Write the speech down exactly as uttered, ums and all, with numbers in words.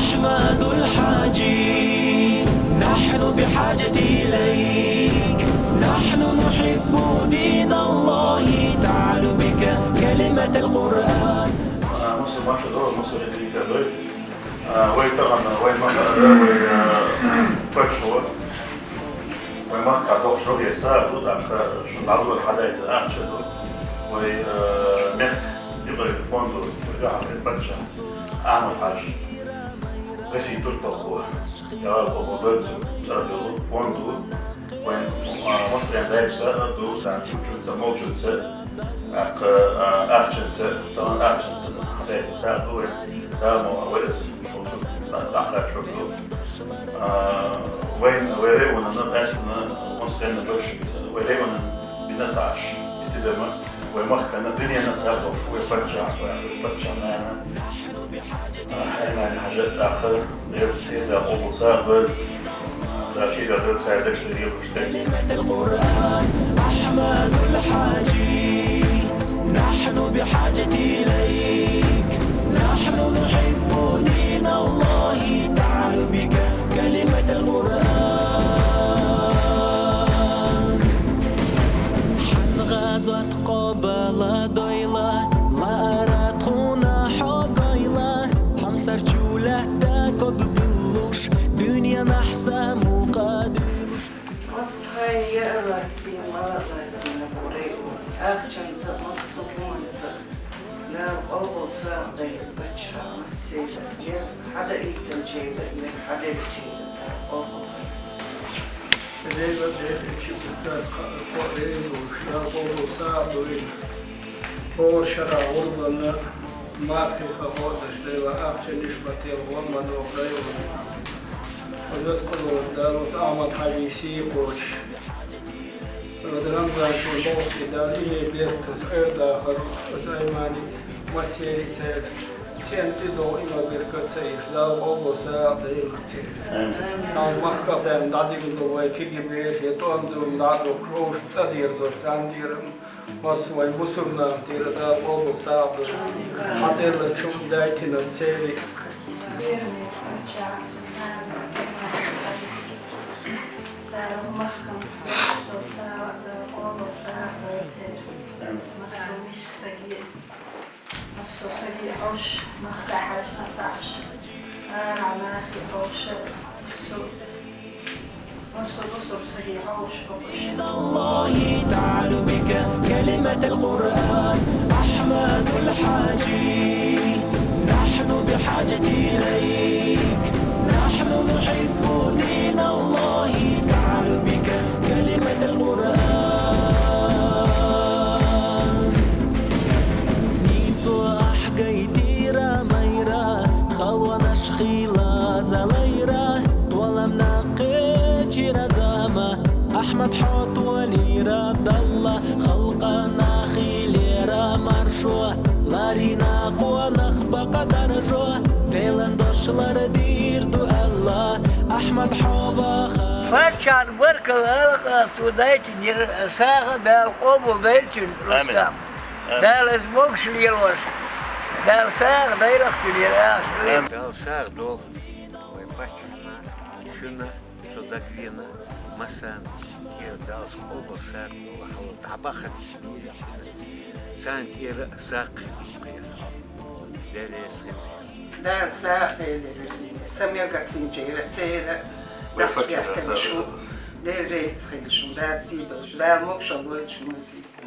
أحمد الحاجي، نحن بحاجة إليك، نحن نحب دين الله، تعال بك كلمة القرآن. А, мусульманча дора, мусульманча дора. А, вай тагана, вай махкара, вай, а, паччахьо. Вай махка дохуш жогӀе сагӀа ду, тӀаккха шун дӀадора хьадайта ахча ду. Вай, а, мехка юкъара фонду, вай дуьхьал паччахь Ахьмад-Хьажа. Веси турпалхо. Ялаза къобалдойла цун, цӀарах йолу фонду. Вайн, а, массарна даьржа сагӀа ду, тӀаккха чу-, чуьнца, молчуьнца, тӀаккха, а, ахчанца, талан ахчанца хьадайта сагӀа ду вайн. Дала ма вай иза шуна дӀакхаччалц ду. А, вайн, вай районана, къаьстина, массарна дош, вай районана бина ца Ӏаш, и тидама, вай махкана, дуьненна сагӀа долуш, вай паччахь, вай паччахьан нана. Ахьмад Хьажа тӀаккха, Дела церан къобал сагӀа дойла, Дала шен дерг церан дешнаш лелош дойла. كلمة القرآن، أحمد الحاجي، نحن بحاجة إليك، نحن نحب دين الله، تعال بك كلمة القرآن. Хьан гӀазот къобал дойла, лаара тхуна хьо гойла, хьомсарчу лаьтта ког биллуш, дуьненахь сан мукъа дуьйлуш. Массо а хьайн яа латтийна, мала латтийна бу район. Ахчанца, массо а хӀуманца. Дала къобал сагӀа дойла паччахьан массеран, я хьадаийтинчеран, я хьаделлачеран Дала къобал дойла. Дела, Дела, чу кху стаз кхоъ реза волуш, Дала къобал сагӀа дойла. ХӀора шарахь гӀурбанна мархий хан гӀо а деш, Дела, ахчанаш бател гӀо ма доху районна. Оцу вескъаллаш Дала оцу Ахьмад-Хьажин сий кхочуш. Оцу Рамзан шен боху и Дала, и ме бертаза Ӏер-дахар, оцу Аймани массеран а церан цӀен тӀе догӀу, и ма беркат ца еш, Дала къобал сагӀа дойла церан. Амин. Амин. Тхьамма махках даьлла дӀадигна ду вай кегий бераш, я тӀом-зулам дӀа а дохкуш, вовшашна цӀа дийр дара, царна тӀера а, массо а вайн бусурнанна тӀера а Дала къобал сагӀа дойла. Хьан деллачу хӀуманна дайтинарш церан. Церан махкана хьоьжуш долу сагӀа а Дала къобал сагӀа дойла церан. Массо а мискан саги, массо а саги хьовш, махкахь хьаьжна ца Ӏаш, арахь нахе хьовш, массо а, массо а бусурба саги хьовш бохуш. دين الله تعال بك كلمة القرآن أحمد الحاجي نحن بحاجة إليك نحن نحب دين الله تعال بك كلمة القرآن. Нийсо ахь гайтира майра, халонаш хила залайра, толам накхечира зама, Ахьмад хьо толийра далла, халкъана хилира маршо, ларина къонах бакъ даржо, Делан дош лардийр ду аьлла, Ахьмад хьо ваха. Паччахьан баркалла ала къа цо дайтинера сагӀа Дала къобал дойла цуьнан, Рустам. Амин. Дала иза могуш лелош, Дала сагӀа дойла цуьнан ахча. Амин. Дала сагӀа долу вайн паччахьна, шуна, со дагвена, массарна тӀера Дала къобал сагӀа долу хьала дӀабахана. Царна тӀера а сагӀа кхин. Дела реза хила. Дала сагӀа дойла везина. Сан мел гатдинчеран, церан, вай нах паччахьна бехкана сагӀа шу. Дела реза хила шуна, Дала сий долуш, Дала могушалла лойла шуна.